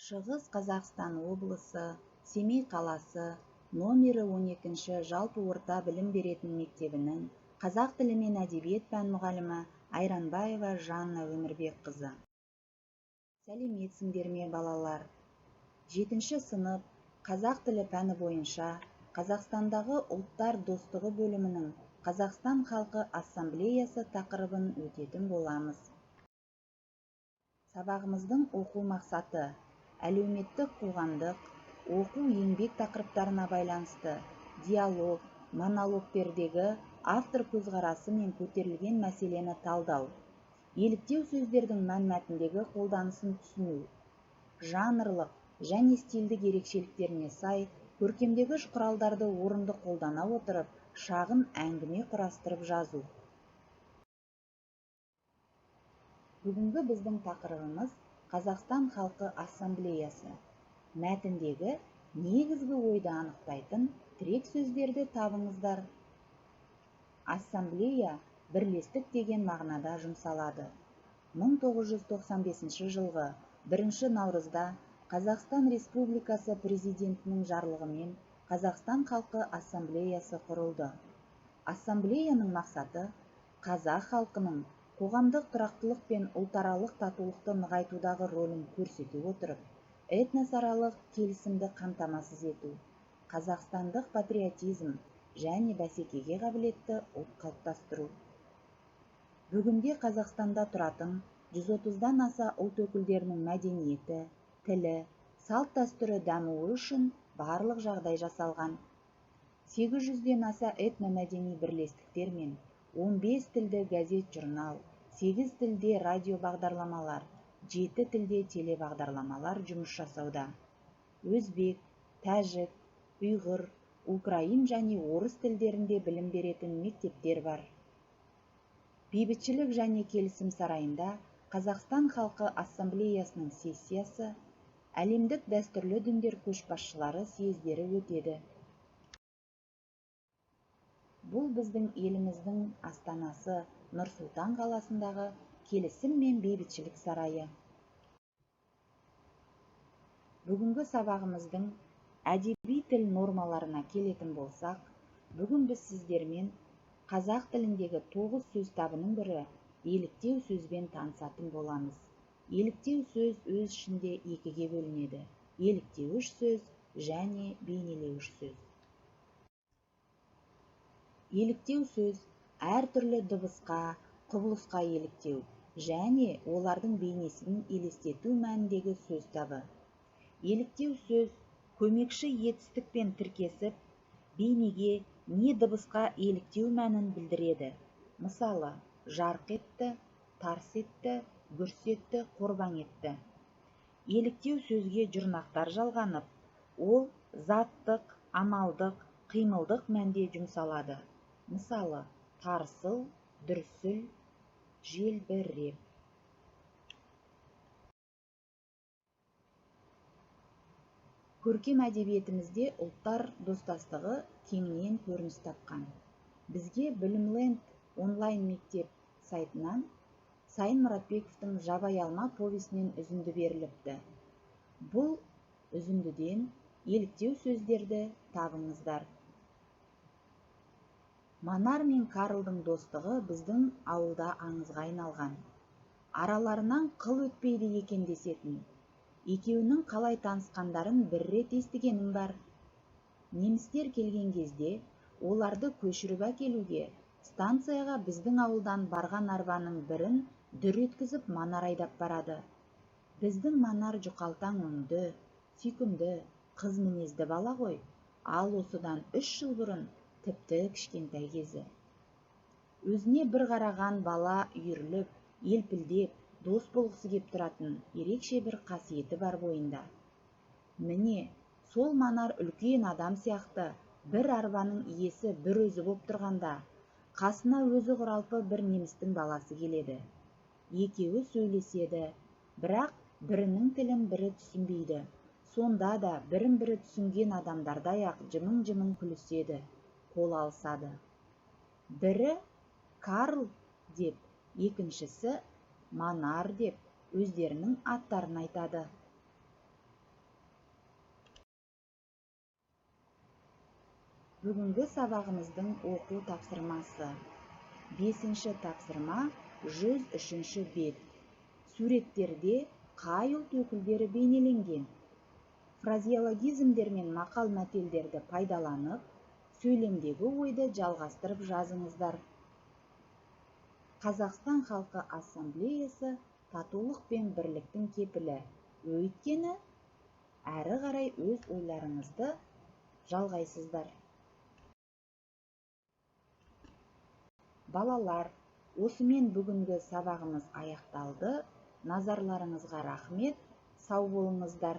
Шығыс Қазақстан облысы, Семей қаласы, номері 12-ші жалпы орта білім беретін мектебінің қазақ тілі мен әдебиет пән мұғалімі Айранбаева Жанна Өмірбекқызы. Сәлеметсіңдер ме, балалар? Жетінші сынып қазақ тілі пәні бойынша Қазақстандағы ұлттар достығы бөлімінің Қазақстан халқы ассамблеясы тақырыбын өтетін боламыз. Сабағымыздың оқу мақсаты: әлеуметтік, қоғамдық, оқу, еңбек тақырыптарына байланысты диалог, монологтердегі автор көзқарасы мен көтерілген мәселені талдау, еліктеу сөздердің мәнмәтіндегі қолданысын түсіну, жанрлық және стильдік ерекшеліктеріне сай көркемдегіш құралдарды орынды қолдана отырып, шағын әңгіме құрастырып жазу. Бүгінгі біздің тақырыбымыз: Қазақстан халқы ассамблеясы. Мәтіндегі негізгі ойды анықтайтын тірек сөздерді табыңыздар. Ассамблея бірлестік деген мағынада жұмсалады. 1995 жылғы 1 наурызда Қазақстан Республикасы Президентінің жарлығымен Қазақстан халқы ассамблеясы құрылды. Ассамблеяның мақсаты: қазақ халқының қоғамдық тұрақтылық пен ұлтаралық татулықты нығайтудағы рөлін көрсете отырып, этносаралық келісімді қамтамасыз ету, қазақстандық патриотизм және бәсекеге қабілетті ұлт қалыптастыру. Бүгінде Қазақстанда тұратын 130-дан аса ұлт өкілдерінің мәдениеті, тілі, салт-дәстүрі дамуы үшін барлық жағдай жасалған. 800-ден аса этномәдени бірлестіктер мен 15 тілді газет-журнал, 8 тілде радио бағдарламалар, 7 тілде телебағдарламалар жұмыс жасауда. Өзбек, тәжік, ұйғыр, украин және орыс тілдерінде білім беретін мектептер бар. Бейбітшілік және келісім сарайында Қазақстан халқы ассамблеясының сессиясы, әлемдік дәстүрлі діндер көшбасшылары съездері өтеді. Бұл біздің еліміздің астанасы Нұр-Сұлтан қаласындағы Келісім мен бейбітшілік сарайы. Бүгінгі сабағымыздың әдеби тіл нормаларына келетін болсақ, бүгін біз сіздермен қазақ тіліндегі 9 сөз табының бірі еліктеу сөзбен танысатын боламыз. Еліктеу сөз өз ішінде екіге бөлінеді: еліктеуіш сөз және бейнелеуіш сөз. Еліктеу сөз әртүрлі дыбысқа, құбылысқа еліктеу және олардың бейнесін елестету мәніндегі сөз табы. Еліктеу сөз көмекші етістікпен тіркесіп, бейнеге не дыбысқа еліктеу мәнін білдіреді. Мысалы, жарқ етті, тарс етті, гүрс етті, қорбаң етті. Еліктеу сөзге жұрнақтар жалғанып, ол заттық, амалдық, қимылдық мәнде жұмсалады. Мысалы, тарсыл, дүрсіл, желбіреп. Көркем әдебиетімізде ұлттар достастығы кеңінен көрініс тапқан. Бізге Білімленд онлайн мектеп сайтынан Сайын Мұратбековтің «Жабайы алма» повесінен үзінді беріліпті. Бұл үзіндіден еліктеу сөздерді табыңыздар. Манар мен Карлдың достығы біздің ауылда аңызға айналған. Араларынан қыл өтпейді екен десетін. Екеуінің қалай танысқандарын бір рет естігенім бар. Немістер келген кезде оларды көшіріп әкелуге станцияға біздің ауылдан барған арбаның бірін дүр еткізіп Манар айдап барады. Біздің Манар жұқалтаң өңді, сүйкімді, қыз мінезді бала ғой, ал осыдан 3 жыл бұрын тіпті кішкентай кезі. Өзіне бір қараған бала үйіріліп, елпілдеп, дос болғысы кеп тұратын ерекше бір қасиеті бар бойында. Міне, сол Манар үлкен адам сияқты бір арбаның иесі бір өзі боп тұрғанда, қасына өзі құралпы бір немістің баласы келеді. Екеуі сөйлеседі, бірақ бірінің тілін бірі түсінбейді. Сонда да бірін-бірі түсінген адамдардай-ақ жымың-жымың күліседі, қол алысады. Бірі Карл деп, екіншісі Манар деп өздерінің аттарын айтады. Бүгінгі сабағымыздың оқу тапсырмасы. Бесінші тапсырма, 103-ші бет. Суреттерде қай ұлт өкілдері бейнеленген? Фразеологизмдер мен мақал-мәтелдерді пайдаланып, сөйлемдегі ойды жалғастырып жазыңыздар. Қазақстан халқы Ассамблеясы татулық пен бірліктің кепілі. Өйткені әрі қарай өз ойларыңызды жалғайсыздар. Балалар, осымен бүгінгі сабағымыз аяқталды. Назарларыңызға рахмет. Сау болыңыздар.